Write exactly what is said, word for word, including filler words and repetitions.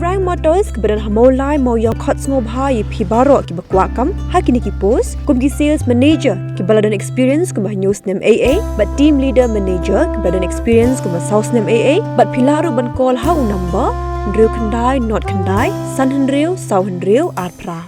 Prime Motors kiba don ha Mawlai Mawiaw khot sngewbha ïa phi baroh kiba kwah kam ha kine ki post kum ki sales manager kiba la don experience kumba hynñiew snem eiei bad team leader manager kiba la don experience kumba saw snem eiei bad phi lah ruh ban call ha u number hynriew khyndai not khyndai san hynriew saw hynriew ar phra.